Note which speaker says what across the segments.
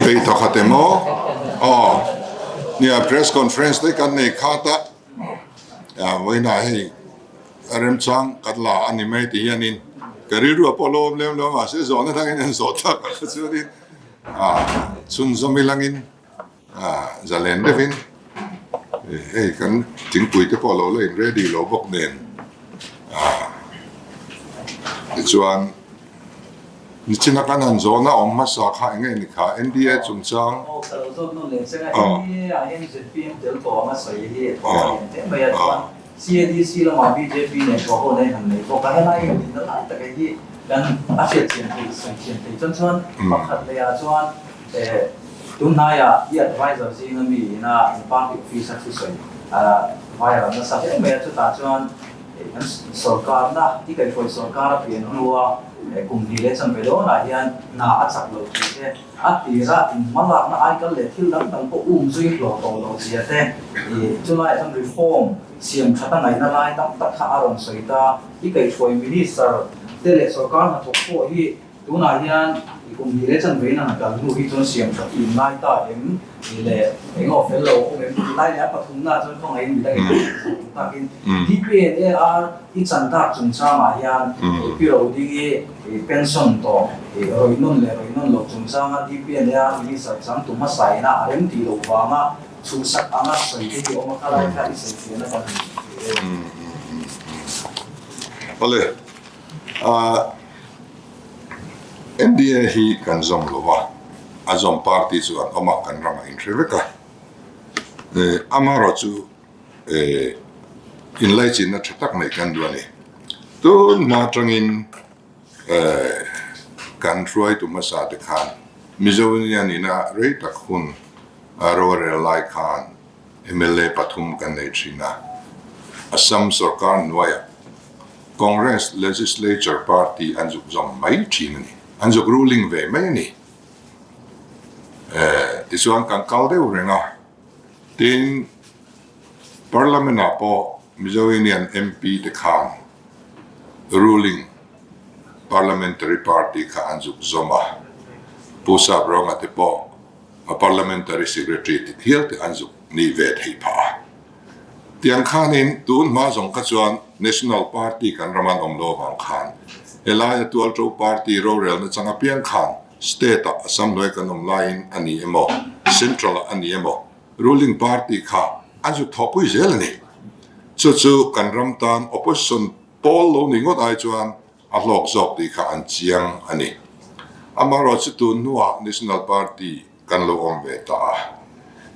Speaker 1: Peih thawkhat em aw? Aw, nia press conference te kan nei khat a, vawiinah hei a remchang kan la a ni mai ti hianin ka rilru a pawh lo awm lem lo a, mahse zawhna dangin an zawh tak a chuanin chhunzawm ilangin zalen deuhin hei kan thingpui te pawh lo la in ready lo bawk nen tichuan Nichina kan han zawhna awm hmasa kha eng nge ni kha NDA chungchang?
Speaker 2: Aw ka lo zawt nawn leh cheng a, NDA ah hian zpm tel tawh anga sawi hi a thawk a lian hle mai a, chuan CADC lamah bjp nen thawh ho nei han nei bawk a, helai inrinna lai taka hi kan a hriat chian theih sawi chian theih chuan chuan pakhat leh ah chuan tunhnaiah i advisor zinga mi ina in party office a thusawi viral nasa hle mai a, chutah chuan Kan sorkarna i kaihhruai sorkar a pian hnua kum hnih leh chanve dawnah hian hna a chak lo tih te, a tira inhmalakna aikal leh thil dang dang pawh um zui hlawh tawh lo zia te, chulaiah chuan reform siam that a ngaihna lai tam tak kha a rawn sawi ta. I kaihhruai minister te leh sorkar hnathawk pawh hi Tunah hian i kum hnih leh chanve in a han kal hnu hi chuan siam that i inngai ta em tih leh eng aw fel lo a awm em tih lai leh a pathumna ah chuan khawngaih in midang in an hmuh takin DPNAR i chan tak chungchangah hian i pi ro ding i pension tawh i rawih nawn leh rawih nawn loh chungchanga DPNAR minister changtu hmasa ina a rem tih loh vanga chhuhsak anga sawi te hi awm a kha lai kha i sawi fiahna kan han hmu em?
Speaker 1: Awle. NDA hi kan zawm lo a, a zawm party chu an awm a, kan ramah inhre vek a. Amaherawhchu inlaichinna tha tak neih kan duh a ni. Tun hma atangin kan hruaitu hmasa te khan Mizo Union ina rei tak hun a rorel lai khan mla pathum kan nei thin a, Assam sorkar hnuaiah Congress Legislature Party an zuk zawm mai thin a ni. An zuk ruling ve mai a ni. Tichuan kan kal deuh reng a, tin Parliament ah pawh Mizo Union MP te khan ruling Parliamentary Party kha an zuk zawm a, Pu Saprawnga te pawh a Parliamentary Secretary ti thial te an zuk nih ve theih phah a. Tiang khanin tun hma zawng kha chuan National Party kan ram an awm lo avang khan helaia Tualṭo Party rorelna chang apiang khan State ah Assam hnuai kan awm laiin a ni emaw Central ah a ni emaw Ruling Party kha an zuk thawhpui zel a ni. Chu chu kan ram tan Opposition pawl lo ni ngawt ai chuan a hlawk zawk tih kha an chiang a ni. Amaherawhchu tun hnuah National Party kan lo awm ve ta a.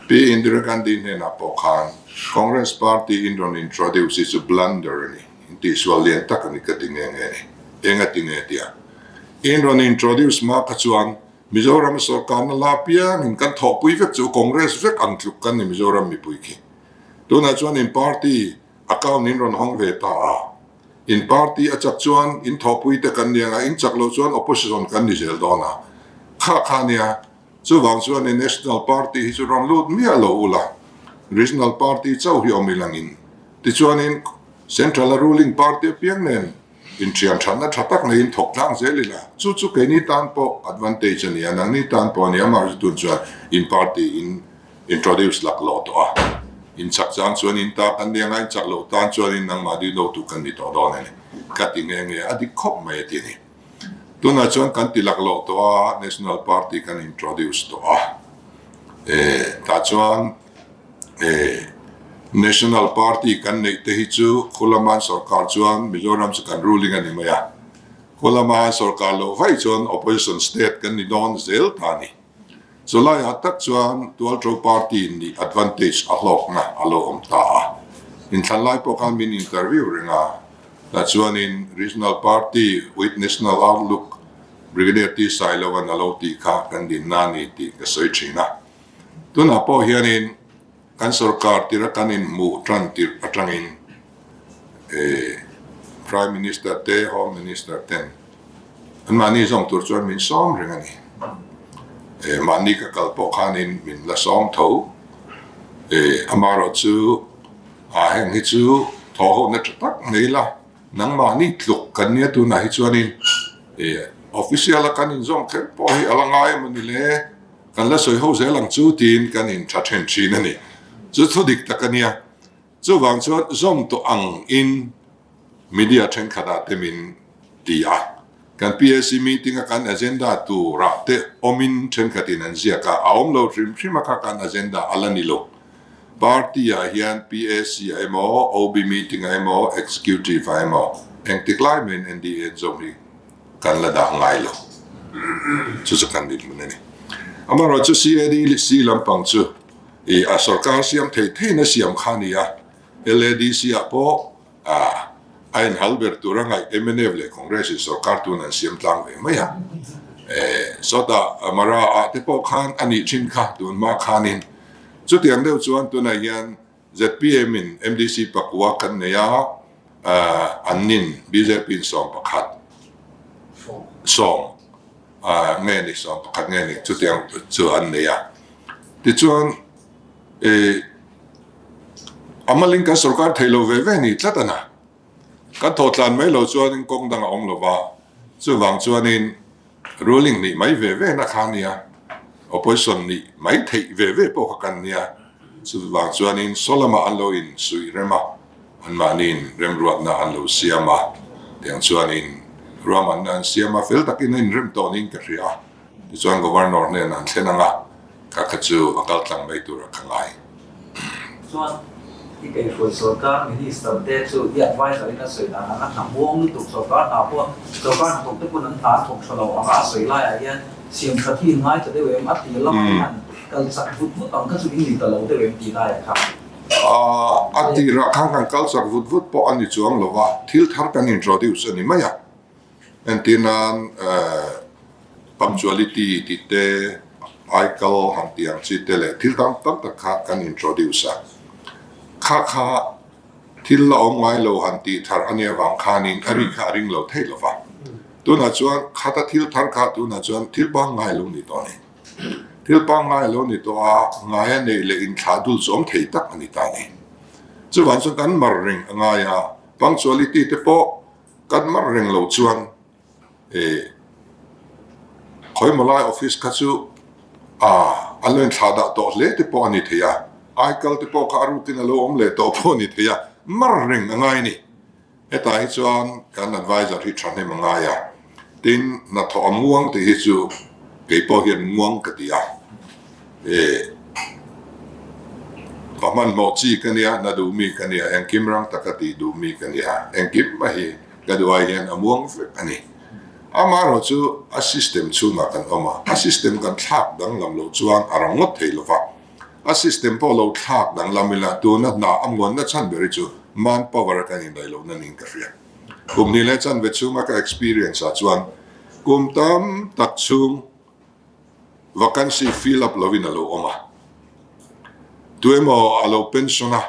Speaker 1: Pi Indira Gandhi hnenah pawh khan Congress Party in rawn introduce hi chu blunder a ni, intihsual lian tak a ni ka ti nghe nghe a ni. Eng a ti nge tia in rawn introduce hma kha chuan Mizoram sorkarna la piangin kan thawhpui vek chu Congress vek ang tluk kan ni Mizoram mipui khi. Tunah chuan in party account in rawn hawng ve ta a. In party a chak chuan in thawhpui te kan ni anga, in chak loh chuan opposition kan ni zel dawn a. Kha kha nia, chuvang chuan i national party hi chu rawn lut miah lo ula, regional party chauh hi awm ilangin. Tichuanin central a ruling party apiang nen inthian thatna tha tak neiin thawk tlang zel ila, chu chu keini tan pawh advantage a ni a, nangni tan pawh a ni a, amaherawhchu tun chuan in party in introduce lak lawh tawh a, in chak chang chuan in ta kan ni anga in chak loh tan chuanin nangmah dil lo tu kan ni tawh dawn a ni ka ti nghe nghe a dik khawp mai a ti a ni. Tunah chuan kan ti lak lawh tawh a, National Party kan introduce tawh a, eh tah chuan eh National Party kan neih te hi chu Khulaman sorkar chuan Mizoram chu kan ruling a ni mai a, Khulaman sorkar loh vaih chuan opposition state kan ni dawn zel ta a ni. Chulaiah tak chuan Tualṭo Party nih advantage a hlawkna a lo awm ta a. Inthlan lai pawh khan min interview reng a, tah chuanin Regional Party with National Outlook Brigadier T Sailova'n a lo tih kha kan dinna a ni tih ka sawi thin a. Tunah pawh hianin kan sorkar tirh a kan inhmuh tan tirh atangin Prime Minister te Home Minister ten Anmahni zawng tur chuan min sawm reng a ni. Mahni ka kal pawh khanin min la sawm tho. Amaherawh chu a heng hi chu thaw ho na tha tak mai ila, nangmahni tluk kan nia tunah hi chuanin official a kan inzawm kher pawh hi a la ngai emaw ni le. Kan la sawi ho zel ang chu tiin kan in tha then thin a ni. Chu thu dik tak a nia. Chuvang chuan zawm tawh ang in media thenkhat ah te min ti a. Kan PAC meeting a kan agenda tur ah te awm in thenkhat in an ziak a, a awm lo hrim hrim a kha kan agenda a la ni lo. Party ah hian PAC ah emaw, OB meeting ah emaw, Executive ah emaw engtik lai mai in NDA an zawm hi kan la dah ngai lo. Chu chu kan dinhmun a ni. Amaherawhchu CADC lampang chu i a sorkar siam thei theiin a siam kha a ni a, LADC ah pawh a inhal ber tur a ngaih mnf leh Congress in sorkar tun an siam tlang ve mai a. Sawtah Mara ah te pawh khan a nih thin kha tun hma khanin chutiang deuh chuan tunah hian zpm in MDC pakua kan nei a, an nin bjp in 11 sawm nge ni 11 nge ni chutiang chu an nei a. Tichuan a malin kan sorkar thei lo ve ve ni tlat a na. Kan thawh tlan mai lo chuanin kawng dang a awm lo va, chuvang chuanin ruling nih mai ve ve na kha a nia, opposition nih mai theih ve ve pawh kha kan nia, chuvang chuanin saw lamah an lo insuih rem a, anmahniin remruatna an lo siam a, tiang chuanin ruahmanna an siam a, fel takin a inrem tawh niin ka hria a, tichuan Governor hnenah an thlen ang a. Ka kha chu a kal tlang mai tur a ka ngai.
Speaker 2: Chuan i kaihhruai sorkar minister te chu i advisor in a sawi dan ang a hna muang lutuk sorkar hna pawh sorkar hnathawk te pawn an hna an thawk tha lo anga a sawi laiah hian siam tha thi in ngai ta deuh em a ti lamah hian kal chak vut vut ang kha chu in ni ta lo deuh em tih laiah kha.
Speaker 1: A tirah khan kan kal chak vut vut pawh a ni chuang lo va, thil thar kan introduce a ni mai a. Entir nan punctuality tih te, aikal han tih ang chi te leh thil tam tam tak kha kan introduce a. Kha kha thil la awm ngai lo han tih thar a nih avang khanin a ri kha a ring lo thei lo va. Tunah chuan khata thil thar kha tunah chuan thil pangngai lo ni tawh a ni. Thil pangngai lo ni tawh a, ngai a neih leh inthlah dul zawm thei tak a ni ta a ni. Chuvang chuan kan mar reng a ngai a, punctuality te pawh Kan mar reng lo chuan eh khawimaw lai office kha chu ah an lo inthlah dah tawh hle te pawh a ni thei a, aikal te pawh kha a rukin a lo awm leh tawh pawh a ni thei a, mar reng a ngai a ni. Hetah hi chuan kan advisor hi thahnem a ngai a, tin hnathawh a muang tih hi chu kei pawh hian muang ka ti a, eh pa hmanhmawh chi ka nia, na duh mi ka nia, engkim rang taka tih duh mi ka nia, engkim mai hi ka duh ai hian a muang vek a ni. Amaherawh chu a system chhungah kan awm a, a system kan thlak danglam loh chuan a rang ngawt thei lova, a system pawh lo thlak danglam ila tuna hna a muanna chhan ber hi chu manpower a kan indaih lohna niin ka hria. Kum hnih leh chanve chhunga ka experience ah chuan kum tam tak chhung Vacancy fill up lovin a lo awm a, tuemaw a lo pension a,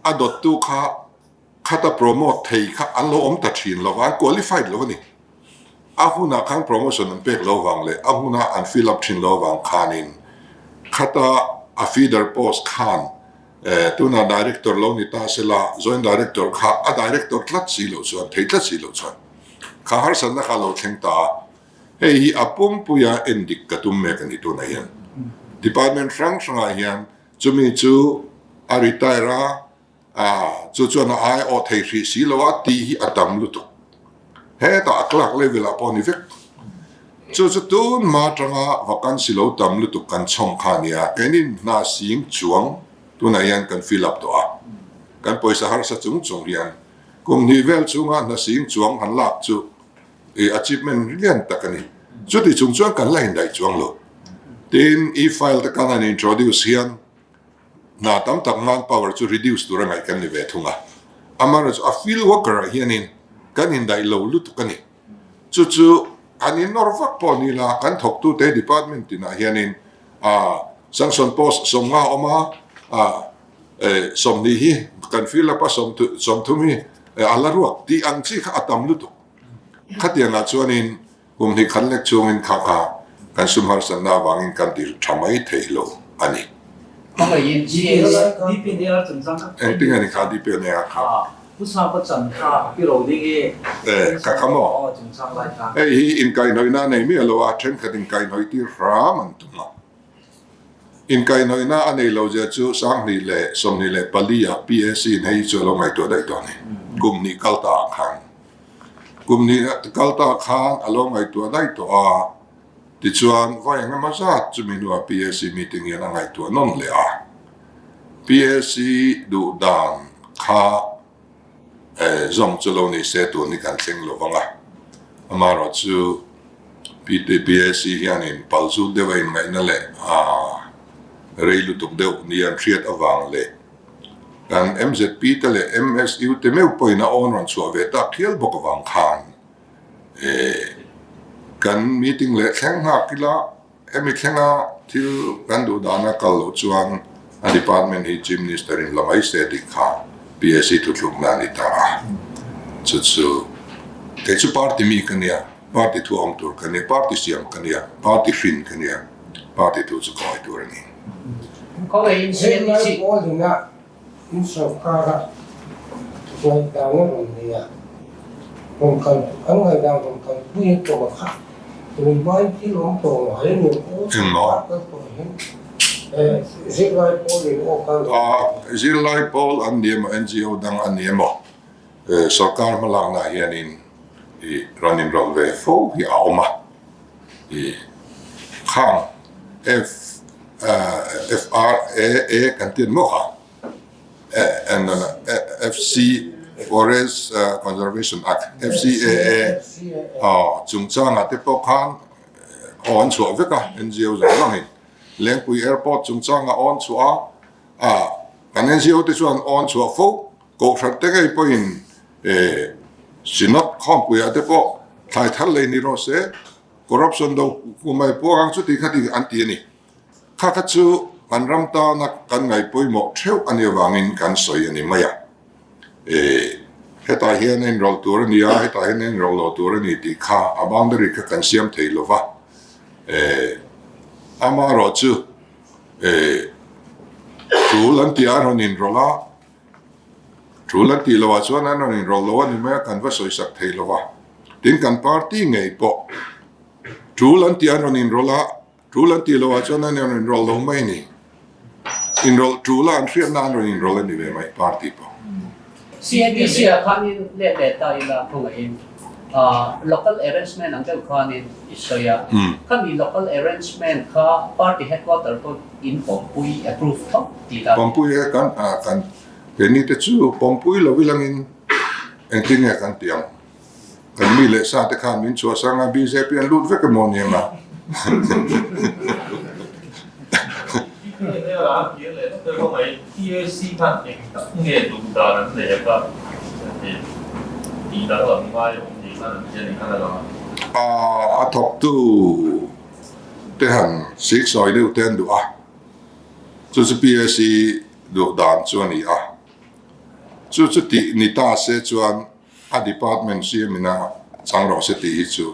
Speaker 1: a dawttu kha khata promote thei kha an lo awm ta thin lo va, an qualified lo a ni. A hunah khan promotion an pek lo vang leh a huna an fill up thin lo vang khanin khata a feeder post khan tunah director lo ni ta sela, joint director kha a director tlat si loh chuan, thei tlat si loh chuan kha harsatna kha a lo thleng ta a. Hei hi a pumpuia en dik ka tum mek a ni tunah hian. Department hrang hrangah hian chumi chu a retire a, chu chuan a ai awh thei hrih si lo a tih hi a tam lutuk. Hetah a clerk level ah pawh a ni vek. Chu chu tun hma atanga vacancy lo tam lutuk kan chhawm kha a nia. Keinin hna sing chuang tunah hian kan fill up tawh a. Kan pawisa harsa chung chung hian kum hnih vel chhunga hna sing chuang han lak chu I achievement lian tak a ni. Chuti chung chuan kan la indaih chuang lo. Tin, e-file te kan han introduce hian hna tam tak manpower chu reduce tura ngaih kan ni ve thung a. Amaherawhchu a field worker ah hianin kan indaih lo lutuk a ni. Chu chu an innawr vak pawh ni la, kan thawktute department tinah hianin sanction post 50 a awm a, 20 hi kan fill up a, 30 hi a la ruak tih ang chi kha a tam lutuk. Khatiangah chuanin kum hnih khat lek chungin kha kha kan sum harsatna avangin kan ti tha mai thei lo a ni. Engtin a ni kha DPNA kha? Eh, ka kha maw? Hei hi inkaihhnawihna a nei miah lo a, thenkhat inkaihhnawih tir hram an tum a. Inkaihhnawihna a nei lo zia chu 2024 ah PAC in hei chu a lo ngaihtuah daih tawh a ni. Kum hnih kal ta ah khan kum hnih kal ta khan a lo ngaihtuah daih tawh a, tichuan vai engemaw zat chumi hnuah PAC meeting hian a ngaihtuah nawn leh a. PAC duh dan kha zawng chu lo ni se tun hi kan thleng lo vang a, amaherawh chu PAC hianin pal zut deuh a inngaihna leh rei lutuk deuh ni an hriat avang leh kan MZP te leh MSU te meuh pawhin a awn rawn chhuah ve tak hial bawk avang khan kan meeting leh thleng nghak ila. Hemi thlenga thil kan duh dana kal loh chuan a department hi Chief Minister in la mai se tih kha PAC thuthlukna a ni ta a. Chu chu kei chu party mi ka nia, party thu awm tur ka nia, party siam ka nia, party hrin ka nia, party thu chu ka ngawi tur a ni.
Speaker 3: Zirlai pawlina in sorkara ngaihdan a rawn nei a, rawn kal an ngaihdan rawn kalpui a tum a kha tunhmain thil awm tawh ngai a ni aw sorkar kal tawh hian zirlai pawl in aw kal
Speaker 1: A zirlai pawl an ni emaw NGO dang an ni emaw sorkar hmalakna ah hianin i rawn inrawlh ve fo hi a awm a i khang F FRAA kan tih maw kha FC Forest Conservation Act FCAA chungchangah te pawh khan aw an chhuah vek a NGO zawng zawngin Lengpui Airport chungchangah aw an chhuah a kan NGO te chuan aw an chhuah fo Kohhran te ngei pawhin Synod khawmpuiah te pawh thlai thar lei ni rawh se Corruption do kumai puak ang chuti kha ti an ti a ni. Kha kha chu kan ram tana kan ngaih pawimawh theuh a nih avangin kan sawi a ni mai a. Hetah hian a inrawlh tur a ni a, hetah hian a inrawlh lo tur a ni tih kha a boundary kha kan siam thei lo va. Amaherawh chu tul an tih a rawn inrawlh a, Tul an tih loh ah chuan an rawn inrawlh lo a ni mai a, kan va sawisak thei lo va. Tin, kan party ngei pawh tul an tih an rawn inrawlh a, tul an tih loh ah chuan an rawn inrawlh lo mai a ni. Inrawlh tul a an hriatna an rawn inrawlh a ni ve mai party pawh.
Speaker 4: CADC ah khanin let leh ta ila khawngaihin local arrangement ang deuh khanin i sawi a, khami local arrangement kha party headquarter pawh In pawmpui approve thawk tih la.
Speaker 1: Pawmpui e kan kan keini te chu pawmpui lo ilangin engtin nge kan tih ang? Kan mi leh sa te khan min chhuah sang a bjp an lut vek emaw ni ang a? A thawktu te han siksawi deuh te an duh a, chu chu PAC duh dan chu a ni a, chu chu tih ni ta se chuan a department siam ina chang rawh se tih hi chu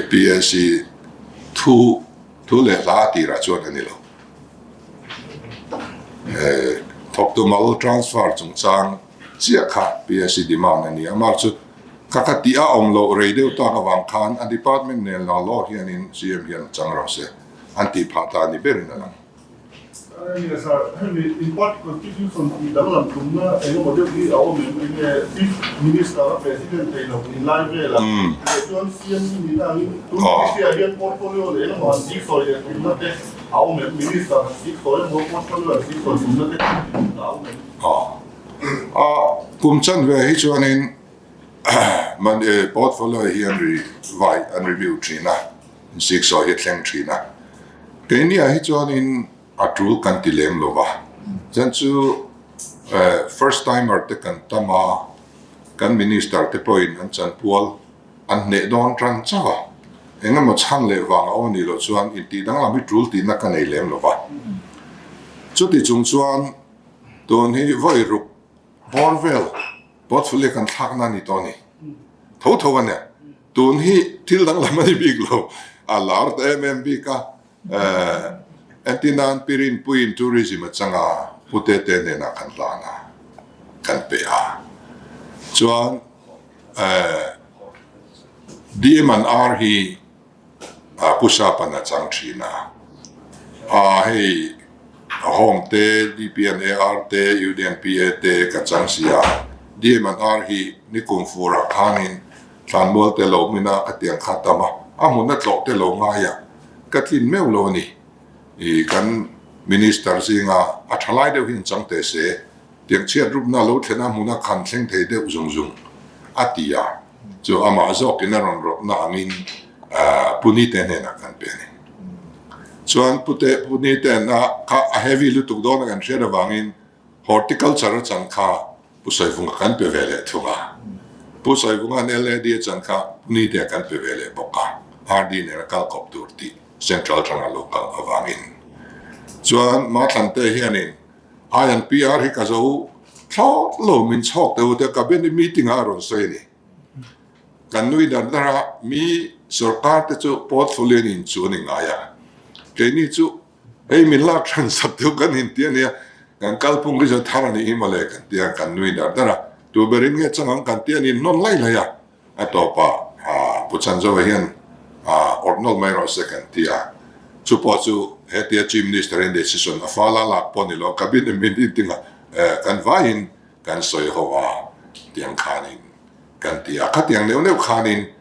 Speaker 1: PAC thu thu leh hla a tirah chuan a ni lo. Thawktu mal transfer chungchang chiah kha PAC demand a ni a, amah chu Ka ka tih a awm loh rei deuh tak avang khan a department nen la law hianin CM hian chang rawh se an tih phah ta ni berin a lang.
Speaker 5: Enge sir, hemi in party constitution tih danglam tumna eng emaw deuh hi a awm em? Enge Chief Minister a President thei lo ni lai vela leh chuan CM hi nihna angin tun Christia hian portfolio leh eng emaw han siksawi leh tumna te a awm em? Minister han siksawi emaw portfolio han siksawi tumna te a awm em?
Speaker 1: A kum chanve hi chuanin Man e portfolio hi an ri vai an review thin a, siksawi hi a thleng thin a. Keini ah hi chuanin a tul kan ti lem lo va, chuan chu first timer te kan tam a, kan minister te pawhin an chanpual an hneh dawn tan chauh a, engemaw chhan leh vang a awm anih loh chuan intih danglam hi tul tihna ka nei lem lo va. Chuti chung chuan tun hi vawi ruk bawr vel Portfolio kan thlakna a ni tawh a ni. Tho tho a nia. Tun hi thil danglam a ni bik lo. A lar ta em em bik a. Entirnan Pirinpuiin tourism a chang a, Pu Tete hnenah kan hlan a, kan pe a. Chuan DM and R hi Pu Sapan a chang thin a. A hei Home te, DPNAR te, UDNPA te ka chang si a. DM and R hi nikum furah khanin thlanmual te lo hmina ka tiang kha tam a, a hmun a tlawh te lo ngai a, ka tlin meuh lo a ni. I kan Minister zinga a tha lai deuh hi an chang teh se, tiang chhiat rupna lo thlen a hmuna khan thleng thei deuh zung zung a ti a, chu amah zawkin a rawn rawtna angin Punite hnenah kan pe a ni. Chuan Pute Punite a kha a heavy lutuk dawn a kan hriat avangin Horticulture a chan kha Pu Sawivunga kan pe ve leh thung a. Pu Sawivunga'n LAD a chan kha Punite kan pe ve leh bawk a, RD nen a kal kawp tur tih Central atanga lo kal avangin. Chuan Mathlante hianin INPR hi ka zo thlawt lo min chhawk deuh te cabinet meeting ah a rawn sawi a ni. Kan nui dar dar a, mi sorkar te chu portfolio in chu a ni ngai a, keini chu hei min lak hran sak deuh kan inti a nia, kan kalphung hi chu thar a nih hi mawle kan ti a, kan nui dar dar a, tu berin nge chang ang kan ti a ni hnawn lai lai a, a tawpah Pu Chanzova hian awrh nawlh mai rawh se kan ti a, chu pawh chu hetia Chief Minister in decision a fal a lak pawh ni lo, cabinet meeting ah kan vaiin kan sawi ho a tiang khanin kan ti a, khatiang neuh neuh khanin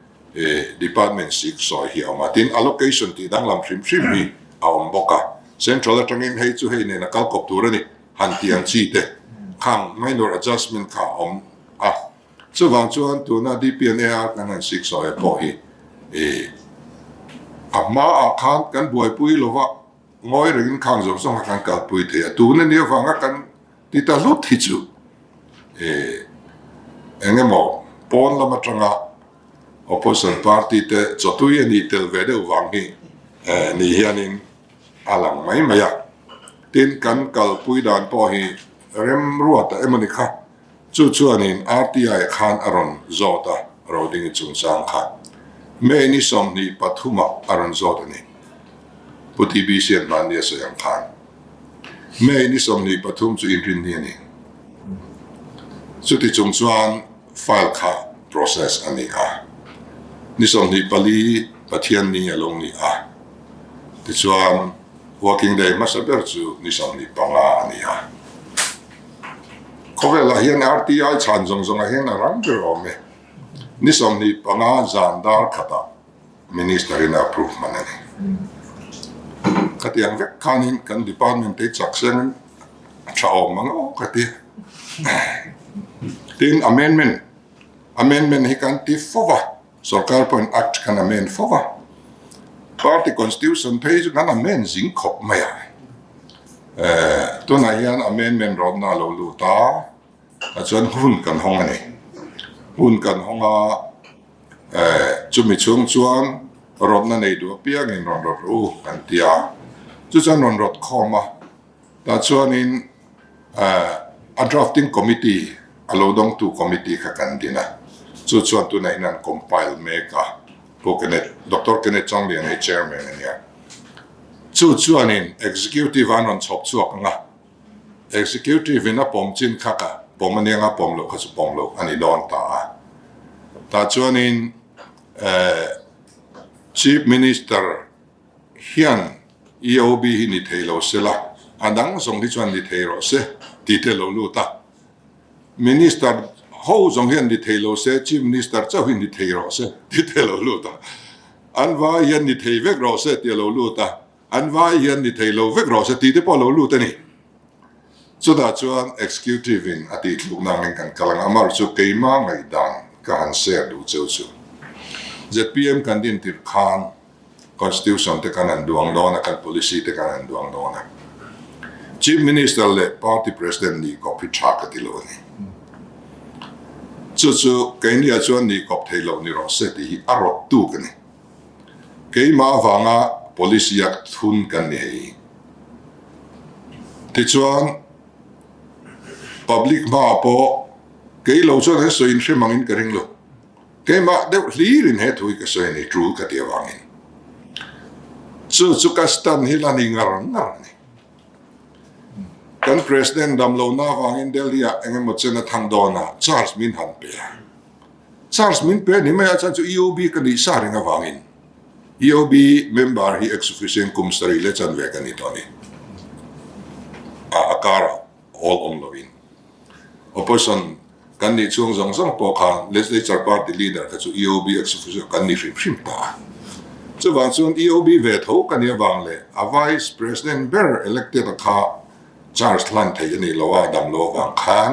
Speaker 1: department sik sawi hi a awm a, tin allocation tih danglam hrim hrim hi a awm bawk a, central atangin hei chu hei nen a kal kawp tur a ni han tih ang chi te khang minor adjustment kha a awm a, chuvang chuan tuna DPNA kan han sik sawi pawh hi a hmaah khan kan buaipui lova ngawi rengin khang zawng zawng a kan kalpui thei a, tuna ni avanga kan Ti ta hlut hi chu eng emaw pawn lam atanga opposition party te chawtui a nih tel ve deuh vang hi ni hianin a lang mai mai a. Tin, kan kalpui dan pawh hi remruata emaw ni kha, chu chuanin RTI khan a rawn zawt a, Rodingi chungchang kha May ni 23 ah a rawn zawt a ni. Pu TBC an hmanni a sawi ang khan. May ni 23 chu inrinni a ni. Chuti chung chuan file kha process a ni a. Ni 24 Pathianni a lo ni a. Tichuan working day hmasa ber chu ni 25 a ni a. Khawvelah hian RTI chhan zawng zawngah hian a rang ber awm e. Ni 25 zan dar khatah Minister in a approve hman a ni. Khatiang vek khanin kan department te chak sengin a tha awm ang aw ka ti. Tin amendment, amendment hi kan ti fo va, sorkar pawhin act kan amend fo va. Party constitution phei chu kan amend zing khawp mai a. Tunah hian amendment rawtna a lo lut a, chuan hun kan hawng a ni. Hun kan hawng a. Chumi chhung chuan rawtna nei duh apiangin rawn rawt rawh u kan ti a, chu chuan rawn rawt khawm a, tah chuanin a drafting committee a lo dawngtu committee kha kan din a, chu chuan tunah hian an compile mek a, Pu Kenneth, Doctor Kenneth Changlian hi chairman a nia, chu chuanin executive an rawn chhawp chhuak ang a, Executive in a pawm chin kha ka pawm aniang a pawm loh kha chu pawm loh a ni dawn ta a. Tah chuanin Chief Minister hian EOB hi ni thei lo se la, a dang zawng hi chuan ni thei rawh se tih te lo lut a. Minister ho zawng hian ni thei lo se, Chief Minister chauh hi ni thei rawh se tih te lo lut a. An vai hian ni thei vek rawh se tih a lo lut a. An vai hian ni thei lo vek rawh se tih te pawh a lo lut a ni. Chutah chuan Executive in a tih thluk nangin kan kal ang. Amar chu keima ngaihdan ka han share duh cheu chu. Zpm kan din tirh khan Constitution te kan han duang dawn a, kan policy te kan han duang dawn a. Chief Minister leh Party President nih kawp hi tha ka ti lo a ni. Chu chu keiniah chuan nih kawp thei lo ni rawh se tih hi a rawt tuk a ni. Keimah avanga policy a thun kan ni hei. Tichuan, public hmaah pawh kei lo chuan he sawi inhre mangin ka ring lo. Keimah deuh hlirin he thu hi ka sawi a ni, tul ka ti avangin. Chu chu ka stand hi la ni ngar ngar a ni. Kan President damlohna avangin Delhi-ah engemaw chen a thang dawn a, charge min han pe a. Charge min pe ni mai a, chuan chu EOB ka nih sa reng avangin. EOB member hi ex-officio in kum sarih leh chanve ka ni tawh a ni. A a karah awl awm loin opposition kan nih chhung zawng zawng pawh khan Legislature Party leader kha chu EOB ex-officio kan ni hrim hrim ta a. Chuvang chuan EOB ve tho ka nih avang leh a Vice President ber elected a kha charge hlan thei a nih loh a dam loh avang khan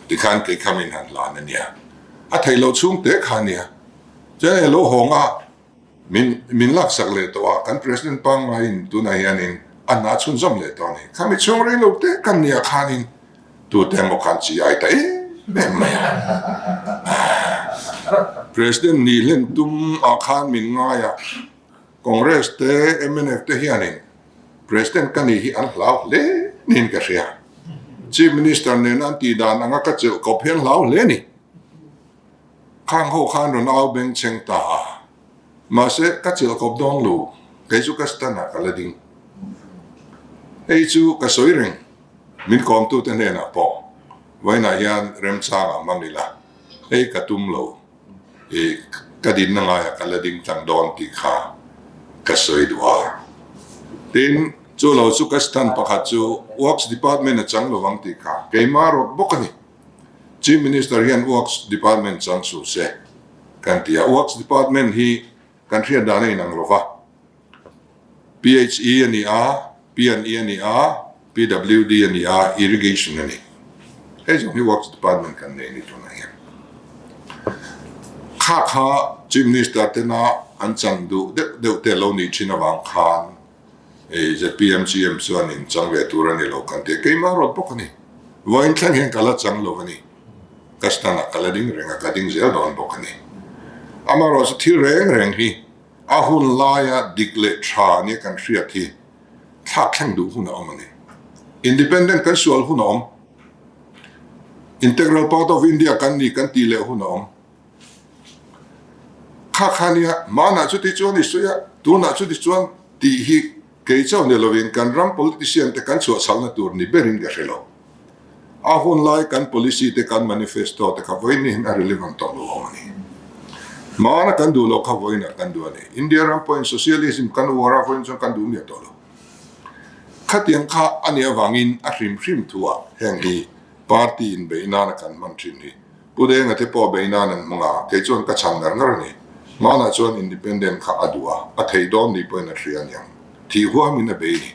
Speaker 1: tikhan kei kha min han hlan a nia. A theih loh chhung te kha a nia. Chuan eng lo hawng a min min laksak leh tawh a, kan President pangngaiin tunah hianin a hna chhunzawm leh tawh a ni. Khami chhung rei lo te kan nia khanin tute emaw khan chi ai ta em em mai a. President nih hlen tum ah khan min ngai a, Congress te mnf te hianin President ka nih hi an hlau hle niin ka hria. Chief Minister nena an tih dan anga ka chelh kawp hian hlau hle a ni. Khang ho khan rawn au beng cheng ta a, mahse ka chelh kawp dawn lo, kei chu ka stand ah ka la ding. Hei chu ka sawi reng, min kawmtute hnenah pawh vawiinah hian remchang ah hmang ila, hei ka tum lo, i ka dinna ngaiah ka la ding tlang dawn tih kha ka sawi duh a. Tin, chu lo chu ka stand pakhat chu Works Department a chang lovang tih kha keimah rawt bawk a ni. Chief Minister hian Works Department chang suh se kan ti a, Works Department hi kan hriat dan a inang lo va, PHE a ni a, P&E a ni a, PWD a ni a, Irrigation a ni. Hei zawng hi Works Department kan nei a ni tunah hian. Kha kha Chief Minister tena an chan duh deuh deuh te lo nih thin avang khan ZPM CM chuan in chang ve tur a ni lo kan ti a, keimah rawt bawk a ni. Vawiin thleng hian ka la chang lo a ni. Ka stand ah ka la ding reng a, ka ding zel dawn bawk a ni. Amaherawhchu thil reng reng hi a hun laia dik leh tha nia kan hriat hi thlak thleng duh hun a awm a ni. Independent kan sual hun a awm. Integral part of India kan ni kan tih leh hun a awm. Kha kha nia, manah chuti chuan i sawi a, tunah chuti chuan tih hi kei chauh ni lovin kan ram politician te kan chhuahchhalhna tur ni berin ka hre lo. A hun lai kan policy te kan manifesto te kha vawiin hian a relevant tawh lo awm a ni. Mana kan duh loh kha vawiinah kan duh a ni. India ram pawhin socialism kan uar a, vawiin chuan kan duh miah tawh lo. Khatiang kha a nih avangin a hrim hrim thuah heng hi party inbeih nana kan hman thin hi Pu Denga te pawh bei nan an hmang a, kei chuan ka chhan ngar ngar a ni. Hmanah chuan independent kha a duh a, a thei dawn ni pawhin a hria aniang. Thih huamin a bei ni.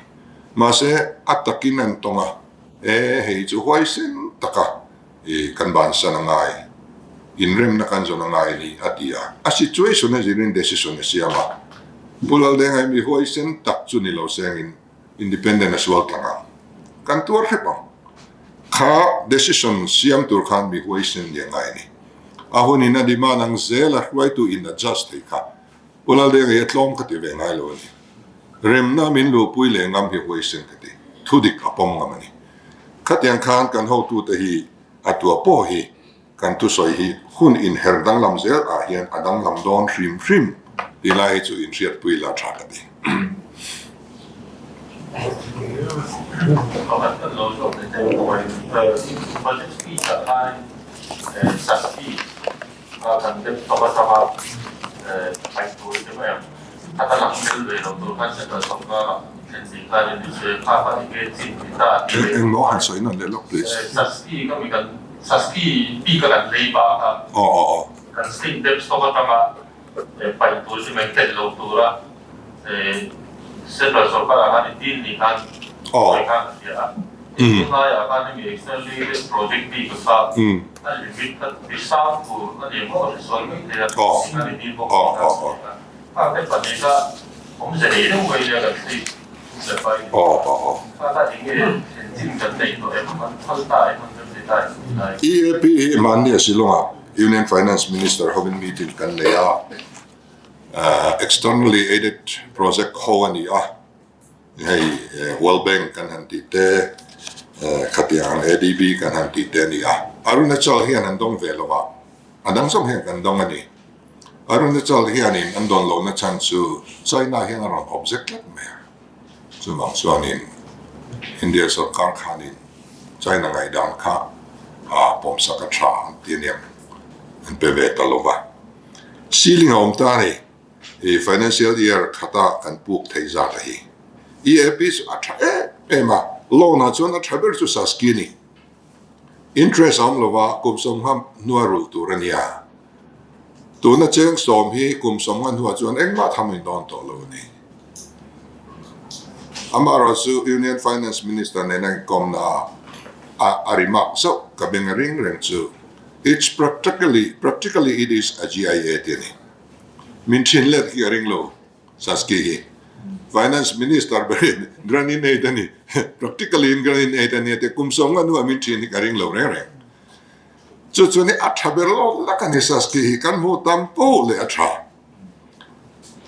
Speaker 1: Mahse, a takin an tawng a, e, hei chu huaisen taka i kan bansan a ngai, inremna kan zawn a ngai ni, a ti a. A situation a zirin decision a siam a. Pu Laldenga hi mi huaisen tak chu ni lo sengin independent a sual tlang ang. Kan tuar hrep ang. Kha decision siam tur khan mi huaisen ni a ngai a ni. A hunin a demand ang zel a hruaitu in adjust thei kha Pu Laldenga hi a tlawm ka ti ve ngai lo a ni. Remna min luhpui leh ngam hi huaisen ka ti. Thudik a pawm ngam a ni. Khatiang khan kan hotute hi a tua pawh hi kan thusawi hi hun inher danglam zel ah hian a danglam dawn hrim hrim tih lai hi chu inhriatpui la tha ka ti.
Speaker 6: Pakhat kan lo zawk leh thei bawk a ni. Budget speech ah khan Sasti kha kan laptop atanga paih tur ti mai ang. Kha ta lang tel ve lo tur khan central sawrkar ah thlen ding khan a ni se kha kha enge chin ti ta tih leh.
Speaker 1: Engmaw han sawi nawn leh lawk please.
Speaker 6: Sasti ka mi kan Sasti bik a kan lei bak a.
Speaker 1: Aw aw aw.
Speaker 6: Kan state dept stock atanga paih tur chu mai tel lo tura Central sawrkar ah khan i deal ni khan sawi khan ka hria a. Tunlaiah khan hemi externally aided project bik a kha a limit kha ti sang tur a ni maw ka hre sawi mai thei a. Ti khan i deal bawk a ni kha a sawi kha. Kha te pahnih kha awmze nei deuh mai nia kan state le pai ni. Kha kha enge thlen chin kan neih tawh em an phal ta em an rem ti ta em ti lai.
Speaker 1: EAP hi mahni a Shillong-ah Union Finance Minister hovin meeting kan nei a, externally aided project ho a ni a, hei World Bank kan han tih te, khatiang ADB kan han tih te a ni a. Arunachal hian an dawng ve lo a, a dang zawng hian kan dawng a ni. Arunachal hianin an dawn lohna chhan chu China hian a rawn object tlat mai a, chuvang chuanin India sorkar khanin China ngaihdan kha a pawmsak a tha an ti aniang an pe ve ta lo va. Ceiling a awm ta a ni. I financial year khata kan puk thei zat a hi. EAP chu a tha em em a, loan ah chuan a tha ber chu Saski a ni. Interest a awm lo va, kum sawmnga hnua rulh tur a nia. Tuna cheng sawm hi kum sawmnga hnuah chuan engmah tham in dawn tawh lo a ni. Amaherawh chu Union Finance Minister nena inkawmna ah a remark zauh ka beng a ring reng chu, It's practically, practically it is a GIA ti a ni. Min thin let hi a ring lo Saski hi. Finance Minister berin grant in aid a ni, practically in grant in aid a ni a ti a, kum sawmnga hnuah min thin hi ka ring lo reng reng. Chu chuan hi a tha ber lawk lak a ni Saski hi, kan hmuh tam poh leh a tha.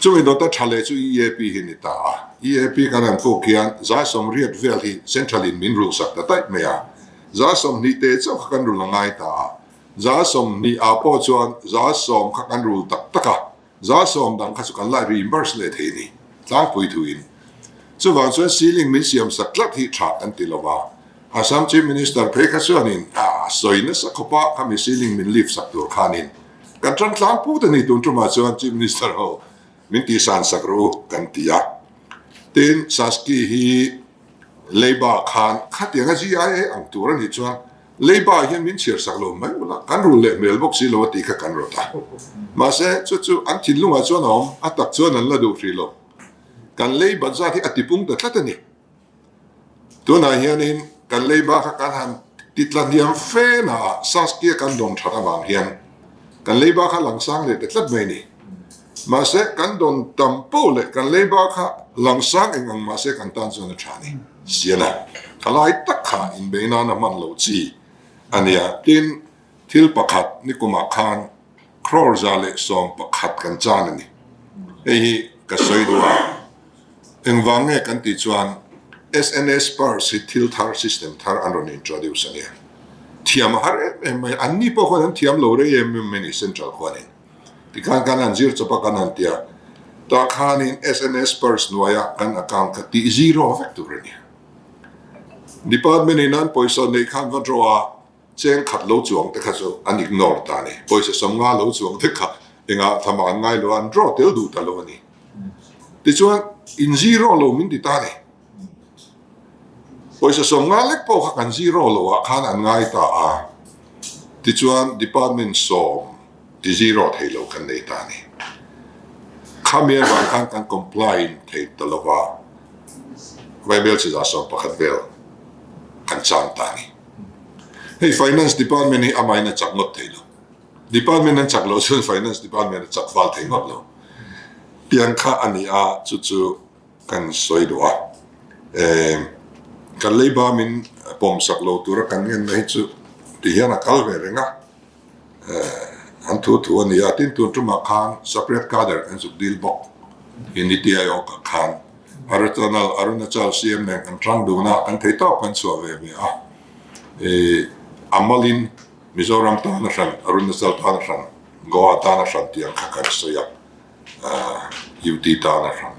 Speaker 1: Chumi dawta tha leh chu EAP hi ni ta a, EAP kan han puk hian 180 vel hi Central in min rulhsak ta daih mai a, 20 te chauh kha kan rulh a ngai ta a, 20 ah pawh chuan 10% kha kan rul tak tak a, 10% dang kha chu kan la reimburse leh thei ni tlangpui thuin. Chuvang chuan ceiling min siam sak tlat hi tha kan ti lo va, Assam Chief Minister phei kha chuanin a sawi nasa khawp a, khami ceiling min lift sak tur khanin kan tan tlangput a ni tun tumah chuan Chief Minister ho min tihsan sak rawh u kan ti a. Tin, Saski hi Leiba khan khatianga GIA ang tur a nih chuan Leiba hian min chhiar sak lo mai ula, kan rul leh hmel bawk si lo a tih kha kan rawt a. Mahse, chu chu an thinlungah chuan a awm, a tak chuan an la duh hrih lo. Kan leiba zat hi a tipung ta tlat a ni. Tunah hianin kan leiba kha kan han titla hniam fe naah Saskia kan dawn that avang hian kan leiba kha langsang leh ta tlat mai a ni. Mahse, kan dawn tam poh leh kan leiba kha langsang eng ang mahse kan tan chuan a tha a ni. Siana, ka lai tak kha inbei nan a hman loh chi a nia. Tin, thil pakhat nikumah khan crore 111 kan chan a ni. Hei hi ka sawi duh a, engvang nge kan tih chuan SNS purse hi thil thar, system thar an rawn introduce a nia. Thiam a har em em mai a, anni pawh khuan an thiam lo rei em em mai a ni central khuanin. Tikhan kan han zir chawp a kan han ti a, tah khanin SNS purse hnuaia kan account kha tih zero vek tur a ni. Department in an pawisa neih khan va draw a, cheng khat lo chuang te kha chu an ignore ta a ni. Pawisa 50 lo chuang te kha engah thamah an ngai lo a, an draw tel duh ta lo a ni. Tichuan in zero lo min ti ta a ni. Pawisa 50 lek pawh kha kan zero lo ah khan an ngai ta a, tichuan department sawm ti zero thei lo kan nei ta a ni. Khami avang khan kan comply in thei ta lo va, Vaibel chi 111 vel kan chang ta a ni. Hei finance department hi amahin a chak ngawt thei lo. Department an chak loh chuan finance department a chak fal thei ngawt lo. Tiang kha a ni a, chu chu Kan sawi duh a, kan leiba min pawm sak lo tura kan ngenna hi chu ti hian a kal ve reng a, an thu thu a ni a, tin tun tumah khan separate cadre kan zuk dil bawk i Niti Aayog ah khan Arutanal Arunachal CM nen kan tang dun a, kan thei tawp kan chhuah ve ve a, a malin Mizoram tan a hran, Arunachal tan a hran, Goa tan a hran tih ang kha kan sawi a. UT tan a hran.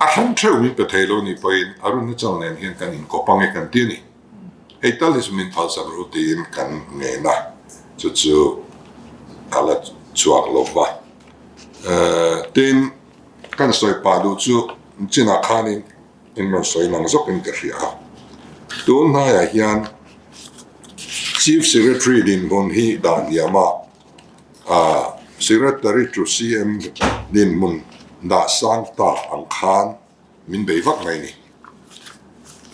Speaker 1: A hran theuh min pe thei lo ni pawhin Arunachal nen hian kan inkawp ang e kan ti a ni. Hei tal hi chu min phalsak ru tiin kan ngen a, chu chu a la chhuak lo va. Tin, kan sawi pah duh chu chinah khanin in rawn sawi lang zawkin ka hria a. Tun hnaiah hian Chief Secretary dinhmun hi dah hniam a, Secretary to CM dinhmun dah sang ta ang khan min bei vak mai a ni.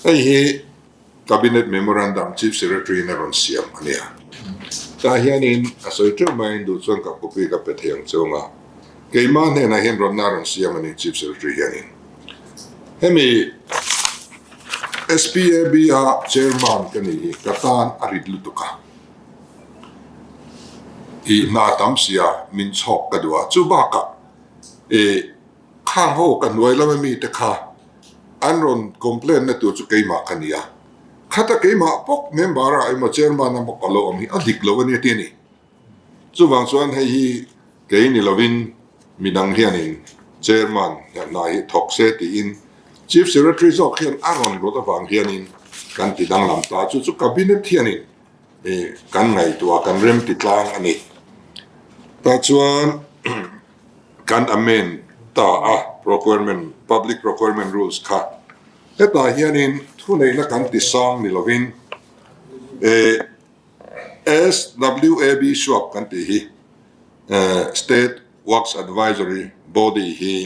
Speaker 1: Hei hi Cabinet Memorandum Chief Secretary in a rawn siam a nia. Tah hianin a sawi teuh maiin duh chuan ka copy ka pe thei ang cheu nga. Keimah hnenah hian rawnna a rawn siam a ni Chief Secretary hianin. Hemi SPAB a Chairman ka nih hi ka tan a rit lutuk a. I hna tam sia min chhawk ka duh a, chu bakah i khang ho ka hnuai lama mite kha an rawn complain na tur chu keimah ka ni a, khata keimah bawk member ah emaw chairman emaw ka lo awm hi a dik lo a nia ti a ni. Chuvang chuan hei hi kei ni lovin midang hianin chairman hna hi thawk se tiin chief secretary zawk hian a rawn rawt avang hianin kan ti danglam ta, chu chu cabinet hianin Kan ngaihtuah kan rem ti tlang a ni. Tah chuan Kan amend ta a procurement, public procurement rules kha hetah hianin thuneihna kan ti sang ni lovin SWAB suak kan tih hi State Works Advisory Body hi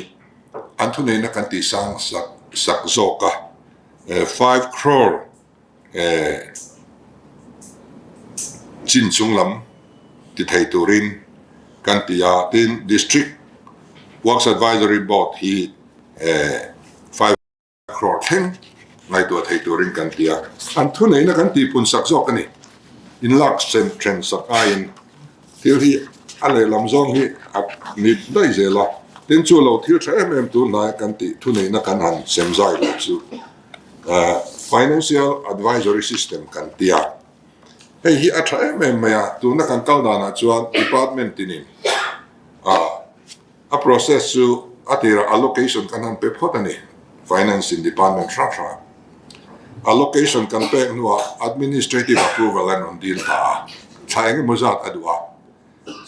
Speaker 1: an thuneihna kan tih sang sak sak zawk a, 5 crore chin chung lam ti thei turin kan ti a, tin District Works Advisory Board hi 5 crore thleng ngaihtuah thei turin kan ti a, an thuneihna kan tihpun sak zawk a ni. In lak sen then sak aiin thil hi a lehlam zawng hi a ni daih zel a, tin chu lo thil tha em em tun hnai kan tih thuneihna kan han sem zai loh chu Financial Advisory System kan ti a, hei hi a tha em em mai a, tuna kan kal danah chuan department tinin a process chu a tirah allocation kan han pe phawt a ni, Finance in department hrang hrangah allocation kan pek hnuah administrative approval an rawn dil ta a, thla eng emaw zat a duh a,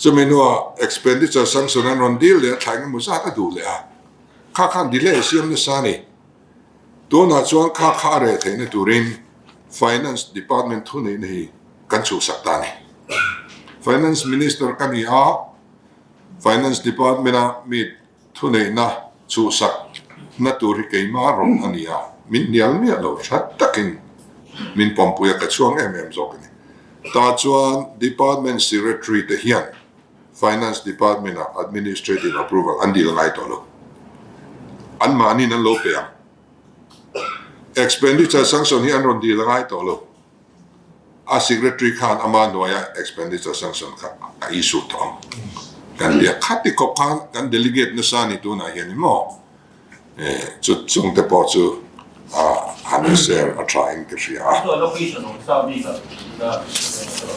Speaker 1: chumi hnuah expenditure sanction an rawn dil leh a, thla eng emaw zat a duh leh a, kha khan delay a siam nasa a ni. Tunah chuan kha kha a reh theihna turin Finance Department thuneihna hi kan chhuhsak ta a ni. Finance Minister ka ni a, Finance Department a mi thuneihna chhuhsak na tur hi keimah rawng a ni a, min hnial miah lo tha takin min pawmpui a, ka chhuang em em zawk a ni. Tah chuan Department Secretary te hian Finance Department ah Administrative Approval an dil ngai tawh lo. Anmahniin an lo pe ang. Expenditure Sanction hi an rawn dil ngai tawh lo. A Secretary khan ama hnuaia Expenditure Sanction kha a issue tawh ang. Kan tia khati khawp khan kan delegate nasa ni tunah hian maw? Chu chung te pawh chu han share a tha in ka hria a.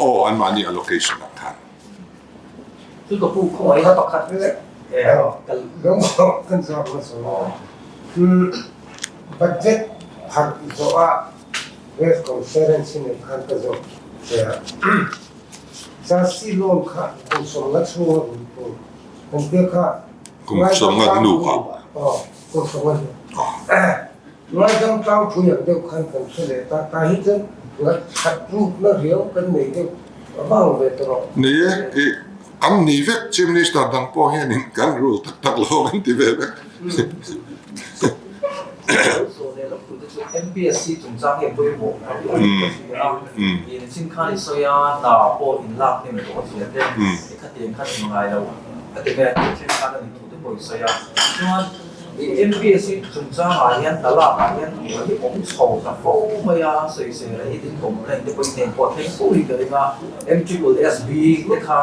Speaker 1: Aw anmahni allocation ah khan.
Speaker 2: Chu ka pu khawngaih na pakhat
Speaker 3: Kan zawk na chu budget pharh zawh ah press conference in khan ka zawk che a. Chassis loan kha kum 50 chhung a rul tur kan tia kha.
Speaker 1: Kum 50 hnu ah.
Speaker 3: Aw kum 50 hnu. Ngaidam tlang phui ang deuh khan kan hre leh ta. Tah hi chuan ngaihkhat rukna riau kan nei deuh a vang ve ta rawh.
Speaker 1: Ni e, i kan ni vek Chief Minister dang pawh hianin kan rul tak tak lo kan ti ve vek.
Speaker 2: MPSC chungchang hi a pawimawh ka ti a, in khan i sawi a, hna pawh in lak hnem tawh a zia te, i khatiang kha ti ngai lo a ti mai a, tih then khan a ni thu te pawh i sawi a, chuan i MPSC chungchangah hian hna lakah hian buai hi awm chho ta fo mai a, sawisel a hi tin complaint te pawh i hnen pawh a thleng fo hi ka ring a, MSSB te kha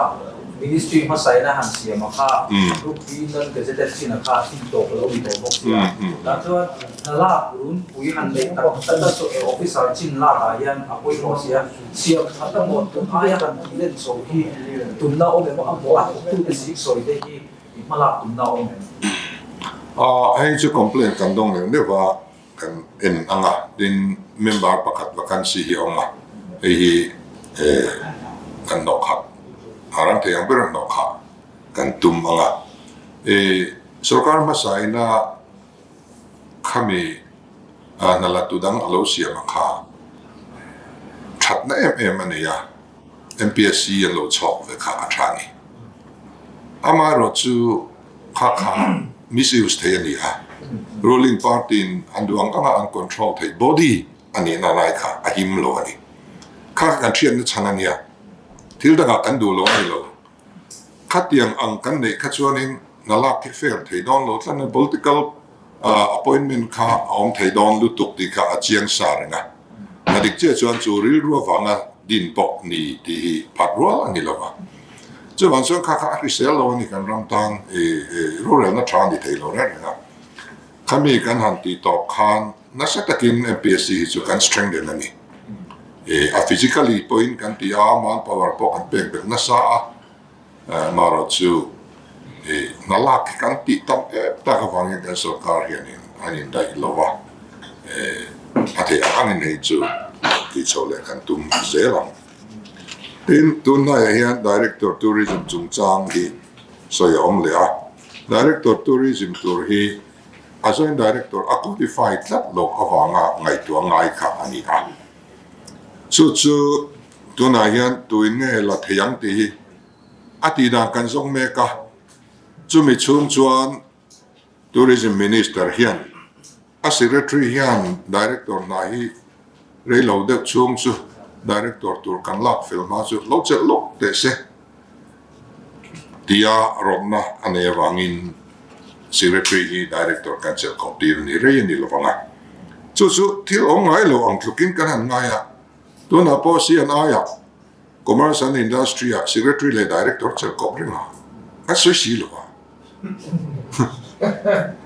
Speaker 2: Ministry hmasa in a han siam a kha, Group B non-gazetted chin a kha thin tawk a lo ni tawh bawk sia. Tah chuan hna lak runpui han neih tak tak a chu officer chin lak ah hian a pawimawh sia. Siam that a mawn tun aia han tih len chho hi tunna awm em a maw a thawktute zik sawi te hi i hma lak tunna awm em?
Speaker 1: Hei chu complaint kan dawng neuh neuh a, kan en ang a, tin member pakhat vacancy hi a awm a, hei hi kan hnawh khat a rang thei ang ber a hnawh khah kan tum ang a, sorkar hmasa ina khami hna la tu dang a lo siam a kha thatna em em a nei a, MPSC an lo chhawk ve kha a tha a ni. Amaherawhchu kha kha misuse thei a ni a, ruling party in an duh ang anga an control theih body a nihna lai kha a him lo a ni. Kha kha kan hriatna chhan a nia, thil dangah kan duh lo a ni lo. Khatiang ang kan neih kha chuanin hna lak hi fair thei dawn lo tlat a, political appointment kha a awm thei dawn lutuk tih kha a chiang sa reng a. A dik chiah chuan chu rilru avanga din pawh ni tih hi phat rual a ni lo va. Chuvang chuan kha kha a hrisel lo a ni kan ram tan rorelna tha a ni thei lo reng reng a. Khami kan han tih tawp khan nasa takin MPSC hi chu kan strengthen a ni. A physically pawhin kan ti a, manpower pawh kan pek belh nasa a, marawh chu hna lak hi kan tih tam em tak avangin kan sorkar hianin an indaih lo va, a theih ang angin hei chu tih chhoh leh kan tum zel ang. Tin, tunhnaiah hian Director Tourism chungchang hi sawi a awm leh a. Director Tourism tur hi a Joint Director a qualify tlat loh avanga ngaihtuah ngai kha a ni a. Chu chu tunah hian tuin nge la thei ang tih hi a tihdan kan zawng mek a. Chumi chhung chuan Tourism Minister hian a Secretary hian Director hna hi rei lo deuh chhung chu Director tur kan lak fel hma chu lo chelh lawk teh se tia rawtna a nei avangin Secretary hi Director kan chelh khawp tir a ni rei a ni lovang a. Chu chu thil awm ngai lo ang tlukin kan han ngai a, tunah pawh CNI-ah Commerce and Industry ah Secretary leh Director chelh kawp reng a, an sawi si lo a.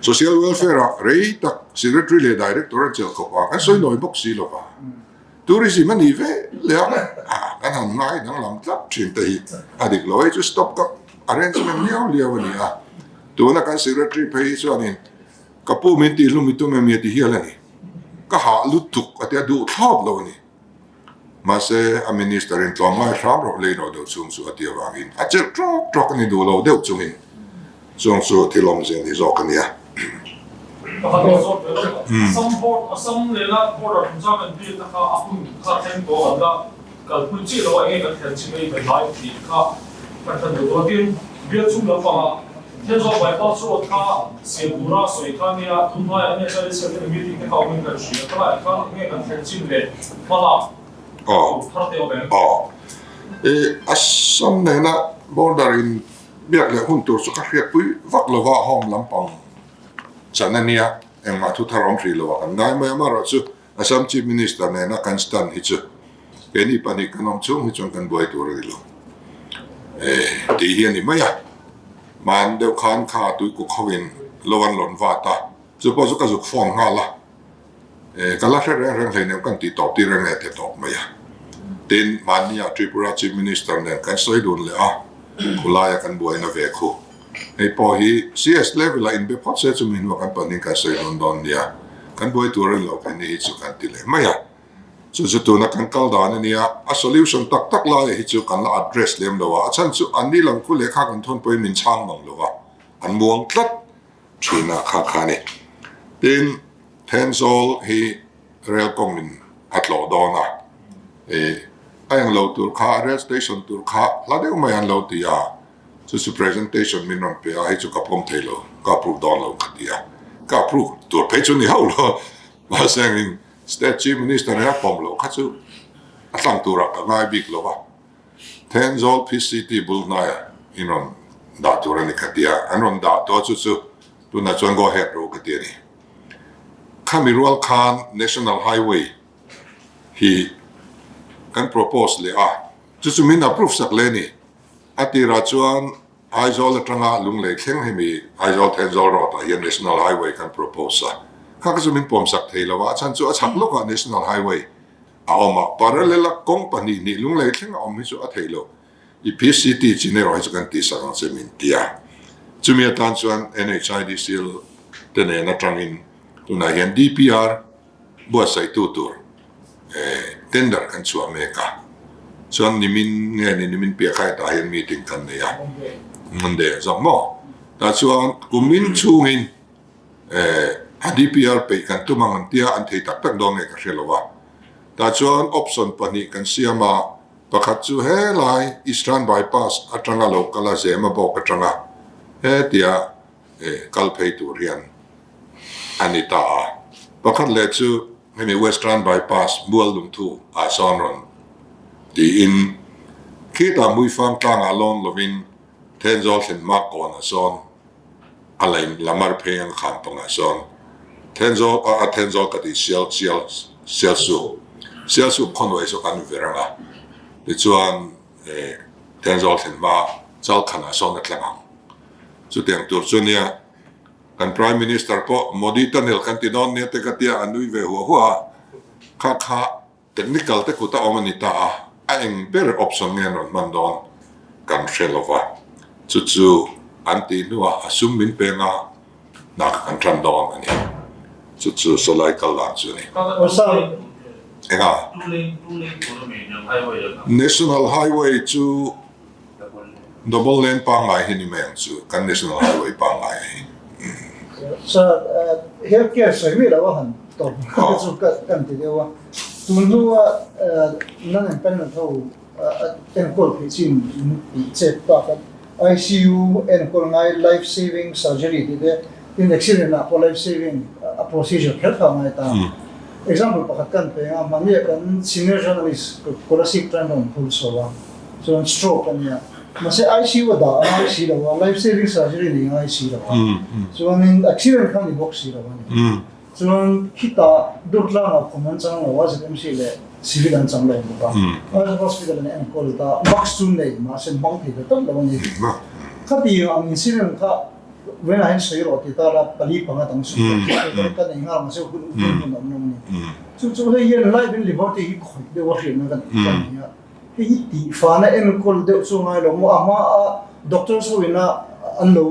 Speaker 1: Social Welfare ah rei tak Secretary leh Director an chelh kawp a, kan sawi nawi bawk si lo a. Tourism a ni ve leh a, kan han ngai danglam tlat thin te hi a dik lo. Hei chu stop kap arrangement liau liau a ni a. Tuna kan Secretary phei hi chuanin ka pu min tih hlum i tum em i a ti hial a ni. Ka hah lutuk a ti a, duh thlawp lo a ni. Mahse, a minister in tlawmngai hram rawh lei rawh deuh chung chu a ti avangin a chelh tawk tawk a ni duh lo deuh chungin chung chu thil awmzia ni zawk a nia.
Speaker 7: Pakhat aw zawk ve lawk a, Assam board, Assam nena border chungchang kan biakna kha a hun kha thleng tawh an la kalpui chiah lo a, enge kan thlen chin mai kan lai tih kha kan hran duh dawn. Tin, bial chung lampangah Thenzawl bypass road kha siam tura sawi kha nia, tun hmaiah NHIDC te meeting te kha awmin kan hria, khalaiah khan enge kan thlen chin leh hmalak tur thar te awm em?
Speaker 1: Aw. I Assam nena border in biak leh hun tur chu ka hriatpui vak lova home lampang chan a nia, engmah thu thar awm hrih lo a kan ngai mai a, amaherawhchu Assam Chief Minister nena kan stand hi chu keini pahnih kan awm chhung hi chuan kan buai tur a ni lo tih hi a ni mai a. Hman deuh khan kha tuikuk hovin lo an lawn vat a, chu pawh chu ka zuk phone nghal a, ka la hre reng reng hleinem kan tih tawp tir reng e ti tawp mai a. Tin, mahnia Tripura Chief Minister nen kan sawi dun leh a, khulaia kan buaina ve khu. Hei pawh hi CS level ah inbe phawt se chumi hnuah kan pahnih kan sawi dawn dawn nia, kan buai tur a ni lo phei ni hi chu kan ti leh mai a. Chu chu tuna kan kal dan a nia, a solution tak tak lai hi chu kan la address lem lo a, a chhan chu an ni lam khu lehkha kan thawn pawhin min chhang mang lo a, an muang tlat thin a kha kha a ni. Tin, Thenzawl hi rail kawng in a tlawh dawn a, ih a englo tur kha rail station tur kha hla deuh mai an lo ti a, Chu chu presentation min rawn pe a, hei chu ka pawm thei lo, ka approve dawn lo ka ti a. Ka approve tur phei chu ni hauh lo, mahse engin State Chief Minister hi a pawm loh kha chu a tlang turah ka ngai bik lo a. Thenzawl PCT bul hnaiah in rawn dah tur a ni ka ti a, an rawn dah tawh chu chu tunah chuan go ahead rawh ka ti a ni. Khami rual khan National Highway hi kan propose leh a, chu chu min approve sak leh a ni. A tirah chuan Aizawl atanga Lunglei thleng hemi Aizawl Thenzawl Road ah hian National Highway kan propose a, kha kha chu min pawmsak thei lo a, a chhan chu a chhak lawkah National Highway a awm a, parallel a kawng pahnih hnih Lunglei thleng a awm hi chu a theih lo. I PCT chin erawh hi chu kan tihsak ang che min ti a, chumi atan chuan NHIDCL te nen atangin tunah hian DPR buatsaihtu tur tender kan chhuah mek a, chuan nimin nge ni nimin piah kha hetah hian meeting kan nei a, Monday zawk maw? Tah chuan kumin chhungin a DPR peih kan tum ang an tia an thei tak tak dawn nge ka hre lo a, tah chuan option pahnih kan siam a, pakhat chu helai Eastern Bypass atanga lo kal a Zemabawk atanga hetia kal phei tur hian a ni ta a. Pakhat leh chu hemi Western Bypass mual lungthu ah sawn rawn tiin khitah Muifang tlangah lawn lovin Thenzawl thlen hma kawnah sawn a lei lamar phei ang kham pangah sawn Thenzawl a Thenzawl ka tih Sial Sial Sialsuk Sialsuk khawnawih saw kan ver ang a tichuan Thenzawl thlen hma Chalkhanah sawn a tlang ang. Chutiang tur chu nia Kan Prime Minister pawh Modi tunnel kan ti dawn nia te ka tia a nui ve huah huah a, kha kha technical te kut a awm a ni ta a, a eng ber option nge an rawn hman dawn kan hre lo va, chu chu an tih hnuah a sum min peng a, hna kha kan tan dawn a ni. Chu chu sawlai kal dan chu a ni. Enga? National Highway chu. Double lane pangngai hi ni mai ang chu, kan national highway pangngai hi.
Speaker 8: Sir, health care sawi miah lo a han tawp te chu kan ti deuh a. Tun hnua non empanelment ho enkawl theih chin in tih chet tak a, ICU enkawl ngai life saving surgery tih te, tin accident ah pawh life saving a procedure kher kha a ngai ta. Example pakhat kan pe ang a, hmahniah kan senior journalist Kolasib tan rawn phur chho a, chuan stroke a nia. Mahse ICU a dah a ngai si lo a, life saving surgery nei a ngai si lo a, chuanin accident kha a ni bawk si lo a ni. Chuan khitah Durtlangah khum an chang lo a, ZMC leh Civil an chang lo bawk a, Aizawl Hospital an enkawl ta, mask chu nei mahse hmang thei ta tawp lo a ni. Khati ang incident kha Venah hian sawi rawh ti ta la, pali panga dang sawi rawh ti ta ka nei nghal mahse hun hun hun a awm lo a ni. Chu chu hei hian life and liberty hi khawih deuh a hriatna kan nei a. Hei hi tihfana enkawl deuh chu ngai lo maw? A hma a doctors ho ina an lo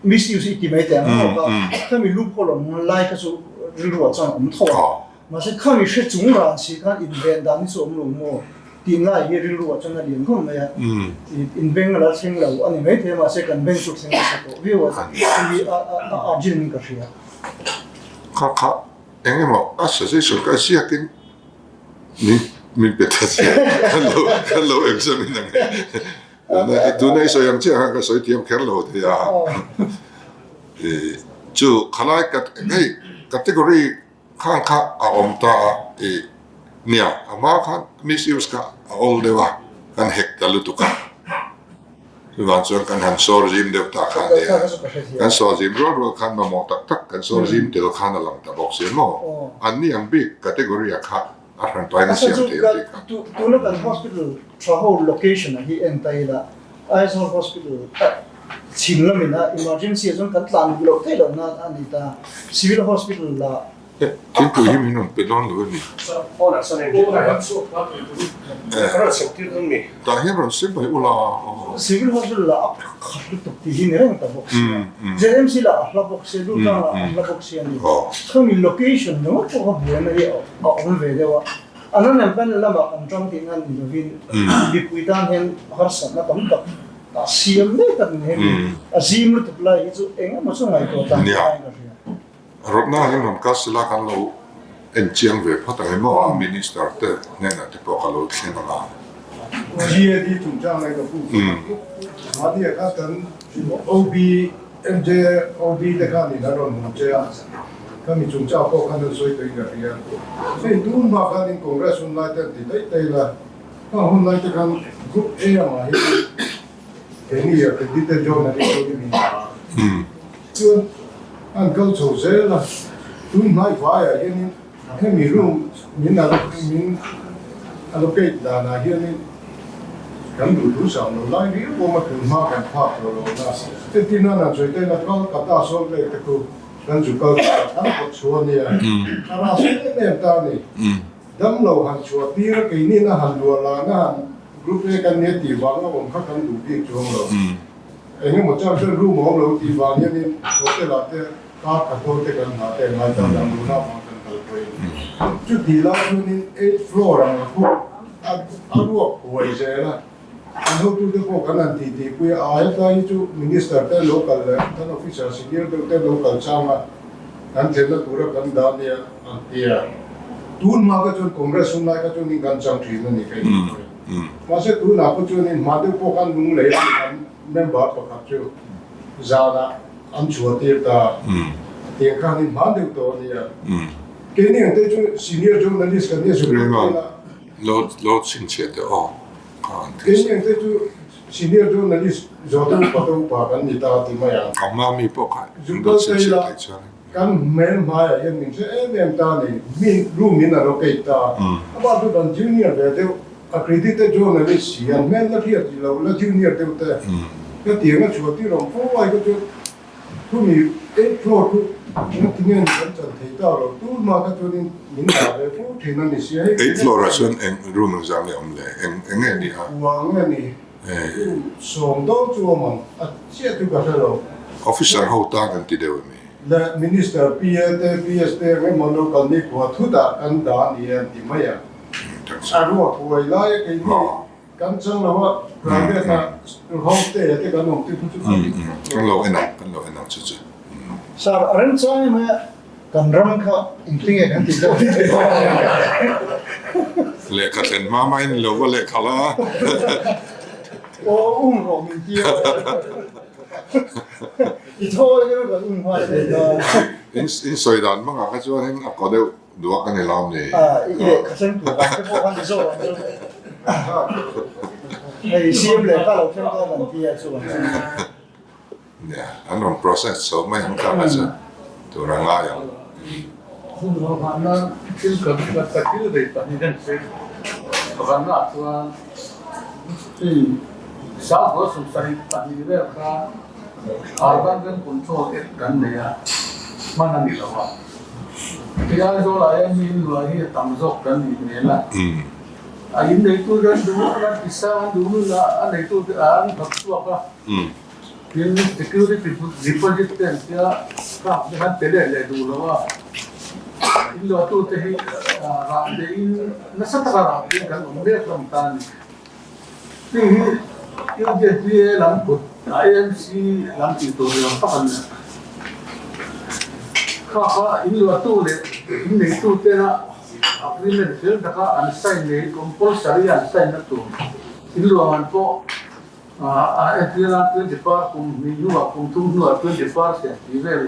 Speaker 8: misuse i ti mai teh ang maw kha khami loophole awm lai kha chu rilru ah chuan a awm tho a. Mahse khami hre chung ran si khan inven dan hi chu awm lo maw? Tih lai hi rilru ah chuan a lian khawp mai a. Inbeng a la thleng lo a ni maithei a mahse kan beng chu thleng nasa tawh viau a hei hi a urgent in ka hria.
Speaker 1: Kha kha eng emaw a suggestion ka ziakin Min min pe ta che kan lo kan lo examine ang e. Tuna i sawi ang chiah khan ka sawi thiam kher lo thei a. Chu khalai hei category khan kha a awm ta a i nia a hma khan misuse kha a awl deuh a kan hek ta lutuk a. Chuvang chuan kan han sawr zim deuh tak kha a nia. Kan sawr zim rual rual khan mamawh tak tak kan sawr zim tel khan a lang ta bawk si maw? An ni ang bik category ah kha a hran pain a siam thei ang tih kha.
Speaker 8: Tuna kan hospital tha ho location ah hi en ta ila, Aizawl hospital chhim lamin a emergency ah chuan kan tlan duh loh theih loh nan a ni ta. Civil hospital lah
Speaker 1: Thingpui hi min rawn pe dawn lo a ni. Tah hian rawn sem mai ula aw.
Speaker 8: Civil Hospital lah a khat lutuk tih hi ni reng ta bawk sia. ZMC lah a hla bawk sia, Lutlang lah a hla bawk sia a ni. Khami location ringawt pawh kha buaina hi a awm ve deuh a. A nan em panel lamah kan tang tihna ni lovin mipui tan hian harsatna tam tak a siam mek a ni hemi. A zim lutuk lai hi chu eng emaw chu ngaihtuah tan a ngai ka hria.
Speaker 1: Rawtna hi rawn kal sela kan lo en chiang ve phawt ang emaw a Minister te hnenah te pawh ka lo thlen ang a.
Speaker 5: GAD chungchang leh ka pu Mahnia kha kan OB MJ OB te khan in an rawn hmu che a, ka mi chungchang pawh khan an sawi tawhin ka hria. Hei tun hma khan in Congress hun lai te an ti daih daih la, khang hun lai te khan Group A angah hian Keini accredited journalist ho hi min ta a. Chuan an kal chho zel a, tun hnai vaiah hianin hemi room min min allocate danah hianin kan duh thu sam lo lai riau awm a, tun hma kan phak tawh lo na. Entir nan an sawi tahin a kal kata sawn leh te khu kan zu kal ta a, kan kawt chhuah a nia, a rah sawn em em ta a ni. Dam lo han chhuah tir a, keinin a han luah lah na han group A kan nia tih vang a awm kha kan duh bik chuang lo. Eng emaw chang chuan room a awm lo tih vang hianin hotel ah te car khat dawn te kan nghah te a ngai ta dang luhna vang kan kal pawhin. Chutih lai chuanin eight floor ang a khu a ruak huai zel a, an hotute pawh kan han tih tih pui a, a hetlai hi chu minister te lo kal leh kan officer senior deuh te lo kal chang a, kan thlenna tura kan dah nia an ti a. Tun hma kha chuan Congress hun lai kha chuanin kan chang thin a ni ka insawi. Mahse tunah pawh chuanin hma deuh pawh khan lunglei a ni kan member pakhat chu zanah an chhuah tir ta tiang khanin hma deuh tawh a nia. Keini ang te chu senior journalist kan nia zuk ila.
Speaker 1: Lo lo chhinchhiah teh aw.
Speaker 5: Keini ang te chu Senior journalist zawhte upa te upa kan ni ta ti mai ang.
Speaker 1: Ka mami pawh kha in rawn chhin chhiat theih chuan.
Speaker 5: Kan hmel hmaiah hian min hre em em ta a ni. Min room in a rotate ta. Amah chu kan junior ve deuh accredited journalist si an hmel la hriat rih lo la junior deuh te ka tiang a chhuah tir awm fo ai kha chuan Khumi eight floor chu engati nge ni kan chan thei ta lo tur mah kha chuanin min dah ve fo thin a ni sia hei.
Speaker 1: Eight floor ah chuan eng room ang zah nge awm le? Eng eng nge ni a?
Speaker 5: Uang nge ni? Room sawm dawn chu awm ang a chiah chu ka hre lo.
Speaker 1: Officer ho tan an ti deuh em i?
Speaker 5: Le Minister PA te PS te eng emaw lo kal ni khua thutah kan dah a ni e an ti mai a. A ruak huai lai a keini. Kan chang lo a, private ah homestay ah te kan awm te khu chu kan dik khawp
Speaker 1: lo. Kan lo en ang, kan lo en ang chu chu.
Speaker 8: Sir, a remchang em a kan ram kha engtin nge kan tih deuh ni thei
Speaker 1: Lehkha thlen hma hma in lo va lehkha la.
Speaker 8: Aw um rawh min ti a. I thaw leh kan um nghal thei ta.
Speaker 1: In sawi dan hmangah kha chuanin a kaw deuh. Duak a ni lo ni.
Speaker 8: I lehkha thleng tur vang te pawh khan ni zawk ang chu. Hei CM lehkha lo thleng dawn an ti a chu ang chu.
Speaker 1: Nia, an rawn process chho mai ang kha chu tur a ngai ang.
Speaker 9: Hun ruahmanna thil kan hriat tak hi rei pahnih an sawi. Pakhatnaah chuan hei Sanghaw 72 vel kha Urban Land Control Act kan nei a, hman a ni lo a. Hei Aizawlah hian mi inluah hi a tam zawk kan nih hmel a. A in neitu te an duh a, an tisa an duh nun a, a neitu te an hnawt chhuak a. Tin, security deposit te an tia kak te khan pe leh leh duh lo a. Inluahtu te hi rah tein nasa taka rah tein kan awm mek hlawm ta a ni. Hei hi UJPA lam kut IMC lam tih tur ni awm tak a ni a. Kha kha in luahtu leh in neitu tena agreement fel taka an sign nei compulsory a an sign na tur in luah man pawh a entirna 20 per kum hnih hnuah kum thum hnuah 20% tih vel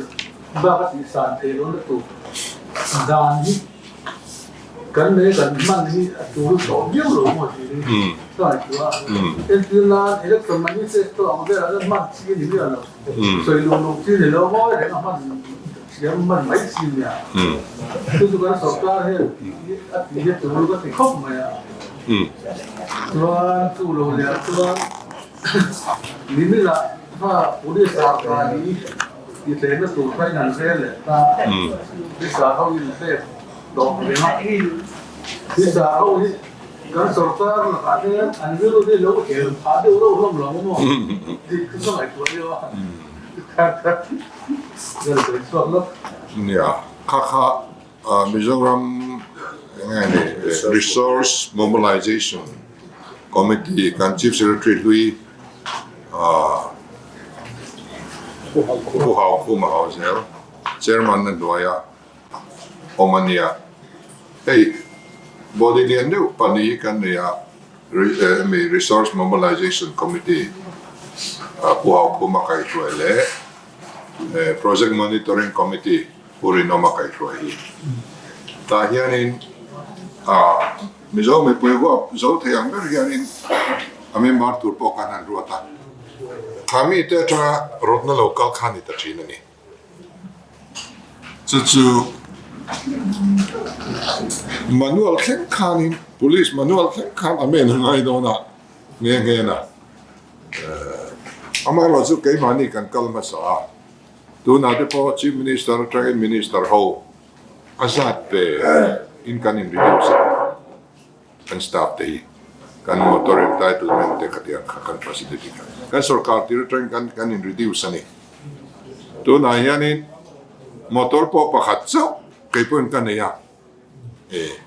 Speaker 9: bak a tihsan theih lohna tur dan hi Kan lei kan hman hi a tul tawh viau lo maw tih hi ka ngaihtuah a. Entir nan election manifesto ang velah hian hman chi a ni miah lo. Sawi lung lung chi a ni lo ngawi reng a hman thiam hman mai chi a nia. Chu chu kan sorkar hian a tih hi a tul ka ti khawp mai a. Chuan chu lo leh ah chuan Nimila kha police ah kani ti tlemna tur kha in an rel leh ta. Police ah ho in pek. Tawk reng a, Pisa ho hi kan sorkar lakah te hian an rilru hi lo hel phah deuh reuh hlawm lo maw tih chu ka ngaihtuah deuh a, kha kha ka sawi chhuak lawk.
Speaker 1: Nia, kha kha Mizoram eng nge ni Resource Mobilization Committee kan Chief Secretary hlui Pu Haukhuma Hauzel Chairman a hnuaia awm a nia. Hei body lian deuh pahnih hi kan nei a, hemi Resource Mobilization Committee Pu Haukhuma kaihhruai leh Project Monitoring Committee Pu Rinawma kaihhruai hi. Tah hianin Mizo mipui huap zo thei ang ber hianin a member tur pawh khan han ruat a. Kha mite atanga rawtna lo kal kha a ni ta thin a ni. Chu chu manual thleng khanin police manual thleng khan a men a ngai dawn a nghe nghe na. Amaherawh chu keimahni kan kal hmasa a, tunah te pawh Chief Minister atangin Minister ho a zat ve in kan in reduce a. Kan staff te hi kan motor entitlement te khatiang kha kan facility kha kan sorkar tir atangin kan kan in reduce a ni. Tunah hianin motor pawh pakhat chauh kei pawhin ka nei a, e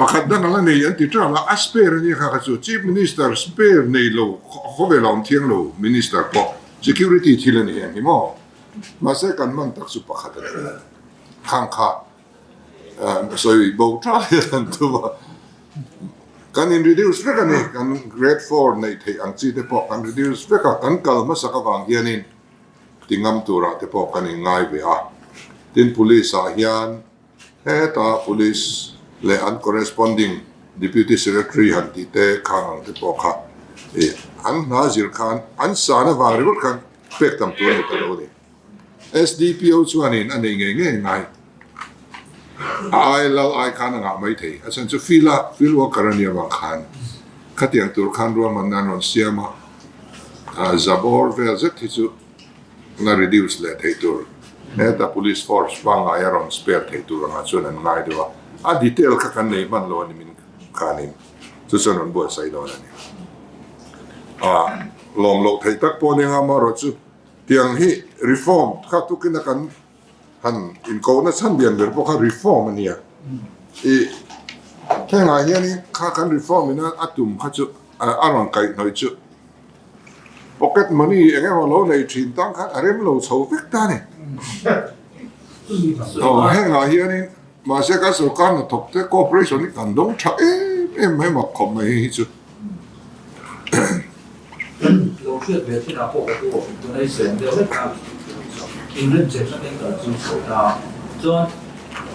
Speaker 1: pakhat dang ala nei an ti tang a, a spare a nia kha kha chu Chief Minister spare nei lo khawvel a awm thiang lo Minister pawh security thil a ni heng hi maw mahse kan hman tak chu pakhat a ni khang kha. Sawi bo tha hian an tum a, kan in reduce vek a ni, kan grade four neih theih ang chi te pawh kan reduce vek a, kan kal hmasak avang hianin ti ngam turah te pawh kan in ngai ve a, tin police ah hian heta police leh an corresponding deputy secretary han tih te khang ang te pawh kha ih an hna zir khan an san avang ringawt khan pek tam tur a ni ta lo a ni. SDPO chuanin a nei ngei ngei ngai. A ai lal ai khan a ngah mai thei. A chhan chu field a field worker a nih avang khan khatiang tur khan ruahmanna an rawn siam a, zabawr vel zet hi chu la reduce leh theih tur heta police force pangngai a rawn spare theih tur angah chuan an ngai deuh a. A detail kha kan nei hman lo a ni min khanin chu chuan rawn buatsaih dawn a ni. Lawm loh theih tak pawh nia amaherawh chu. Tiang hi reform kha tukin a kan han inkohna chhan lian ber pawh kha reform a nia. I Hengah hianin kha kan reform ina a tum kha chu a rawn kaihhnawih chu pocket money eng emaw lo nei thin tang khan a rem lo chho vek ta a ni. Aw hengah hianin mahse kan sorkar hnathawk te cooperation hi kan dawng tha em em mai mak khawp mai hi chu.
Speaker 2: Lo hriat ve thinah pawh ka tu tunai seng deuh hlek a, inremchemna te kal chu chho ta. Chuan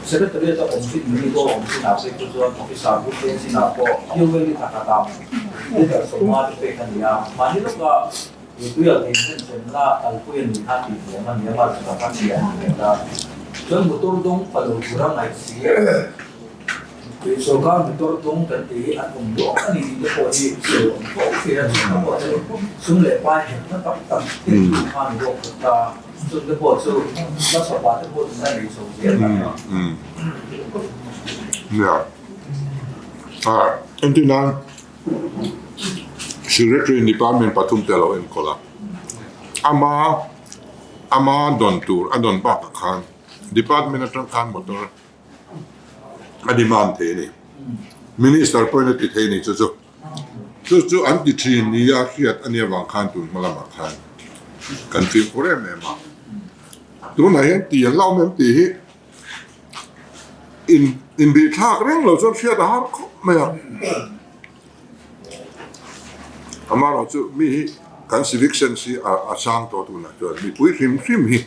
Speaker 2: Secretariat a awm thin mi pawh awm thinah phei chu chuan officer bu te chinah pawh fuel hi thla khat a litre 50 te pek a ni a, mahni lawka tuial inremchemna kalpui a nih khan tih thiam a ni a, mahse chutah khan lian a ni ta. Chuan motor dawng fa lo tura ngaih si. Sorkar motor dawng kan tih hi an awm luah a ni tih te pawh hi sawi awm fo thin a, chungte pawh chu sum leh pai hekna tam tak te chu kha ni bawk phawt ta, chungte pawh chu hmasapa te pawh in la nei chho zel a ni.
Speaker 1: Nia, entir nan Secretary in department pathum te a lo enkawl a, ama ama dawn tur a dawn bakah khan department atang khan motor a demand thei a ni. Minister pawhin a ti thei a ni chu chu. Chu chu an ti thin nia hriat a nia vang khan tun hma lamah khan kan fimkhur em em a. Tunah hian ti an la awm em tih hi in inbihthlak reng lo chuan hriat a har khawp mai a. Amaherawhchu mi hi kan civic sense hi a sang tawh tunah chuan mipui hrim hrim hi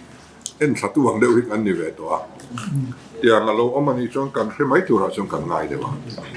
Speaker 1: En thla tu ang deuh hi kan ni ve tawh a, tiang a lo awm a nih chuan kan hre mai turah chuan kan ngai deuh a.